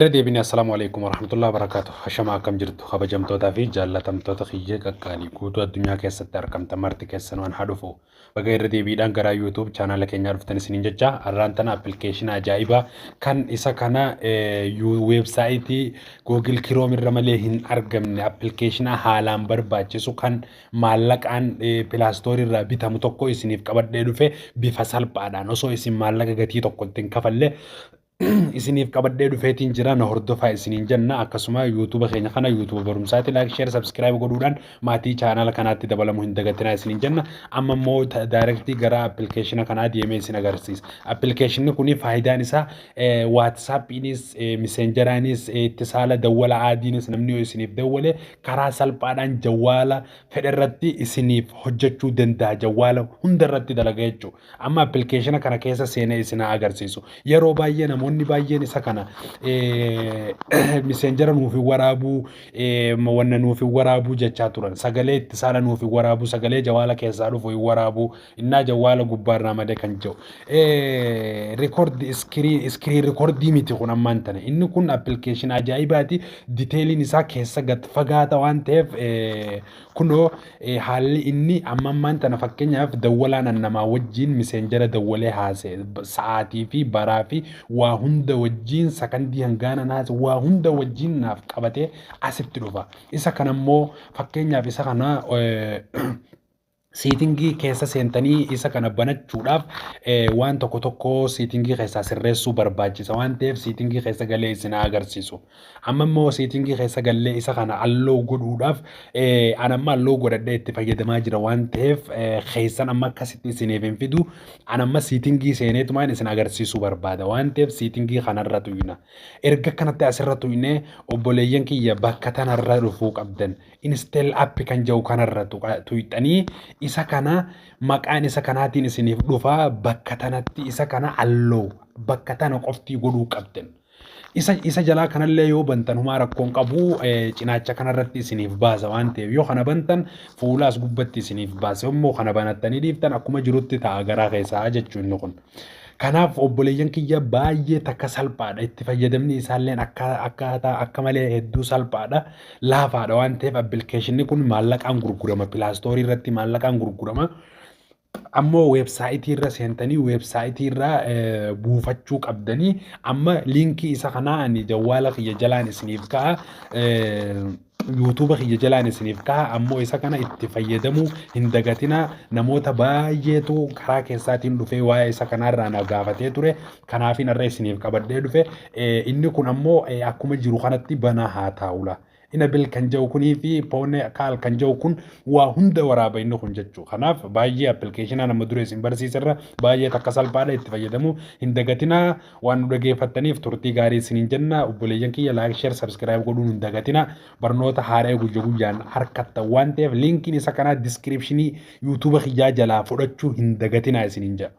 Irra deebinee assalaamu alaikum warahmatullahi wabarakaatu. Hashamaa, akkam jirtu, kabajamtootaa fi jaallatamtoota kiyyee qaqqaalii guutuu addunyaa keessatti argamtan marti keessan? Waan haa dhufu. Baga irra deebiidhaan gara YouTube chaanaala keenyaa dhuftan isiniin jecha. Har'aan tana appilikeeshina ajaa'ibaa kan isa kana weebsaayitii Google Chrome irra malee hin argamne, appilikeeshina haalaan barbaachisu kan maallaqaan Play Store irraa bitamu tokko isiniif qabadhee dhufe. Bifa salphaadhaan osoo isin maallaqa gatii tokko ittiin kafalle isiniif qabadhee dhufeetiin jira. Na hordofaa isiniin jenna. Akkasuma YouTube keenya kana, YouTube barumsaati, like, share, subscribe godhuudhaan maatii chaanala kanaatti dabalamuu hin dagatinaa isiniin jenna. Amma immoo direct gara appilikeeshina kanaa deemee isin agarsiisa. Appilikeeshinni kun faayidaan isaa WhatsAppiinis, Messengeraanis, ittisaala dawwala aadiinis namni yoo isiniif dawwale karaa salphaadhaan jawwaala fedha irratti isiniif hojjechuu danda'a. Jawwaala hunda irratti dalaga jechuudha. Amma appilikeeshina kana keessa seenee isin agarsiisu. Yeroo baay'ee namoonni baay'een isa kana Messengera nuuf hin waraabuu, wanna nuuf hin waraabuu jechaa turan. Sagalee ittisaala nuuf hin waraabuu, sagalee jawaala keessaa dhufu hin waraabuu, innaa jawwaala gubbaarraa malee kan jiru. Record screen record miti kun ammaan tana. Inni kun appilikeeshina ajaa'ibaati. Detailiin isaa keessa gad fagaata waan ta'eef, kunoo haalli inni amma ammaan tana fakkeenyaaf dawwalaan namaa wajjin Messengera dawwalee haasa'e, sa'aatii fi baraa fi waa hunda wajjin, sakandii hangaana naase, waa hunda wajjin naaf qabatee asitti dhufa. Isa kana immoo fakkeenyaaf isa kana setting keessa seentanii isa kana banachuudhaaf waan tokko tokko setting keessaa sirreessuu barbaachisa waan ta'eef, setting keessa galee isin agarsiisu. Amma immoo setting keessa gallee isa kana allow godhuudhaaf, an amma allow godhadhee itti fayyadamaa jira waan ta'eef, keessan amma akkasitti isiniif hin fidu. An amma setting seeneetumaan isin agarsiisuu barbaada waan ta'eef, setting kanarra tuyna. Erga kanatti asirra tuynee, obboleeyyan kiyya, bakka tanarra dhufuu qabdan. Install app kan jedhu kanarra tuyxanii isa kana maqaan isa kanaatiin isiniif dhufaa. Bakka tanatti isa kana allow bakka tana qoftii godhuu qabdan. Isa jalaa kanallee yoo bantan humaa rakkoon qabu. Cinaacha kanarratti isiniif baasa waan ta'eef, yoo kana bantan fuula as gubbatti isiniif baasa. Immoo kana banattanii dhiiftan akkuma jirutti ta'a garaa keessaa jechuun inni kun. Kanaaf obboleeyyan kiyya, baay'ee takka salphaadha. Itti fayyadamni isaalleen akka akkaataa akka malee hedduu salphaadha. Laafaadha waan ta'eef, appilikeeshinni kun maallaqaan gurgurama. Play Store irratti maallaqaan gurgurama. Ammoo weebsaayitii irra seentanii weebsaayitii irraa buufachuu qabdanii. Amma liinkii isa kanaa ani jawwaala kiyya jalaan isiniif ka'a. YouTube kiyya jalaan isiniif ka'a. Ammoo isa kana itti fayyadamuu hin dagatina. Namoota baay'eetu karaa keessaatiin dhufee waa'ee isa kanaarraa na gaafatee ture. Kanaafin irra isiniif qabadhee dhufe. Inni kun ammoo akkuma jiru kanatti banaa haa taa'ula. Enable kan jedhu kunii fi phone call kan jedhu kun waa hunda waraaba inni kun jechuudha. Kanaaf baay'ee appilikeeshina nama dura isin barsiisarra baay'ee takka salphaadha. Itti fayyadamuu hin dagatinaa. Waan nu dhageeffattaniif turtii gaarii isiniin jenna. Obboleeyyan kiyya, like, share, subscribe godhuun hin dagatinaa. Barnoota haaraa guyya guyyaan harkattan waan ta'eef, liinkiin isa kanaa description YouTube kiyyaa jalaa fudhachuu hin dagatinaa isiniin jedha.